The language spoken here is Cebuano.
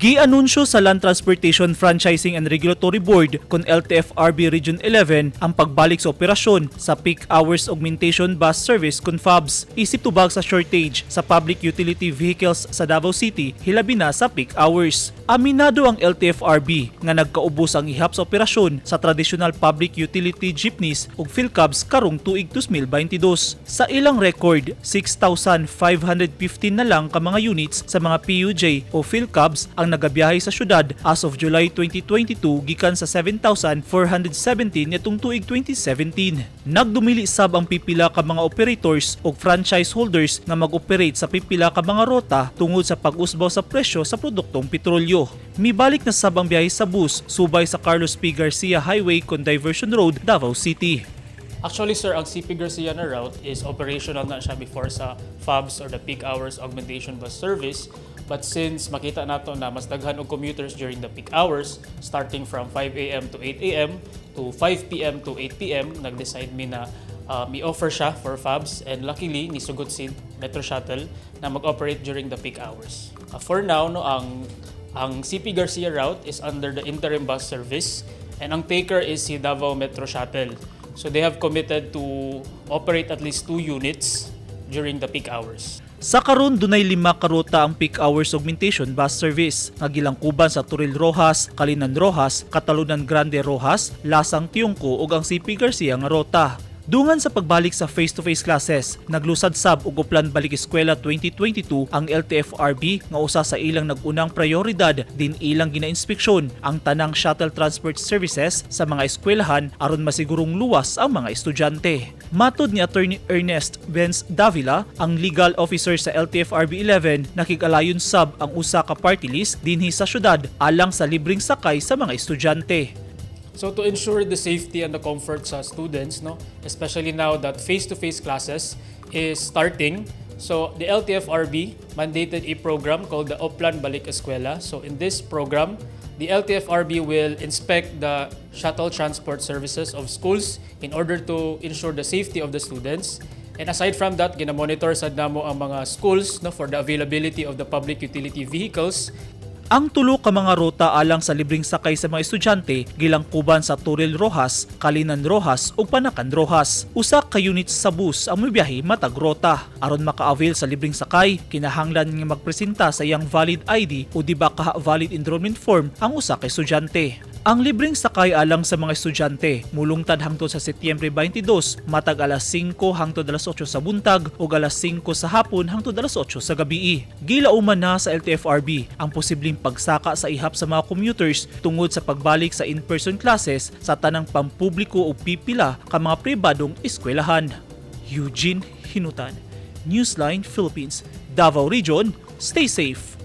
Gi-anunsyo sa Land Transportation Franchising and Regulatory Board kon LTFRB Region 11 ang pagbalik sa operasyon sa Peak Hours Augmentation Bus Service kon FABS. Isip tubag sa shortage sa public utility vehicles sa Davao City, hilabi na sa peak hours. Aminado ang LTFRB nga nagkaubos ang ihap sa operasyon sa traditional public utility jeepneys ug philcabs karong tuig 2022. Sa ilang record, 6,515 na lang ka mga units sa mga PUJ o philcabs ang nagabiyahe sa syudad as of July 2022 gikan sa 7,417 nitong tuig 2017. Nagdumili sab ang pipila ka mga operators ug franchise holders nga mag-operate sa pipila ka mga rota tungod sa pag-usbaw sa presyo sa produktong petrolyo. Mibalik na sab ang biyahe sa bus subay sa Carlos P. Garcia Highway kon Diversion Road, Davao City. Actually, sir, ang CP Garcia na route is operational na siya before sa FABS or the Peak Hours Augmentation Bus Service. But since makita nato na mas daghan og commuters during the peak hours, starting from 5 a.m. to 8 a.m. to 5 p.m. to 8 p.m., nag-decide mi na i-offer siya for FABS, and luckily nisugot si Metro Shuttle na mag-operate during the peak hours. For now, no, ang CP Garcia route is under the interim bus service and ang taker is si Davao Metro Shuttle. So they have committed to operate at least two units during the peak hours. Sa karon, dunay lima ka ruta ang Peak Hours Augmentation Bus Service nga gilangkuban sa Toril Roxas, Calinan Roxas, Catalunan Grande Roxas, Lasang Tiongco ug ang CP Garcia nga ruta. Dungan sa pagbalik sa face-to-face classes, naglusad sab og Oplan Balik Eskwela 2022 ang LTFRB nga usa sa ilang nag-unang prioridad din ilang ginainspeksyon ang tanang shuttle transport services sa mga eskwelahan aron masigurong luwas ang mga estudyante. Matod ni Attorney Ernest Benz Davila, ang legal officer sa LTFRB 11, nakig-alayon sab ang usa ka party list dinhi sa syudad alang sa libreng sakay sa mga estudyante. So to ensure the safety and the comfort sa students, no, especially now that face-to-face classes is starting, so the LTFRB mandated a program called the Oplan Balik Eskwela. So in this program, the LTFRB will inspect the shuttle transport services of schools in order to ensure the safety of the students. And aside from that, gina-monitor sad namo ang mga schools, no, for the availability of the public utility vehicles. Ang tulo ka mga ruta alang sa libreng sakay sa mga estudyante gilangkuban sa Toril Roxas, Calinan Roxas ug Panacan Roxas. Usa ka units sa bus ang mibiyahe matag rota. Aron maka-avail sa libreng sakay, kinahanglan nga magpresenta sa iyang valid ID o di ba kaha valid enrollment form ang usa ka estudyante. Ang libreng sakay alang sa mga estudyante mulungtad hangtod sa Setyembre 22 matag alas 5 hangtod alas 8 sa buntag ug alas 5 sa hapon hangtod alas 8 sa gabi. Gilauman na sa LTFRB ang posibleng pagsaka sa ihap sa mga commuters tungod sa pagbalik sa in-person classes sa tanang pampubliko o pipila ka mga pribadong eskwelahan. Eugene Hinutan, Newsline Philippines, Davao Region, stay safe.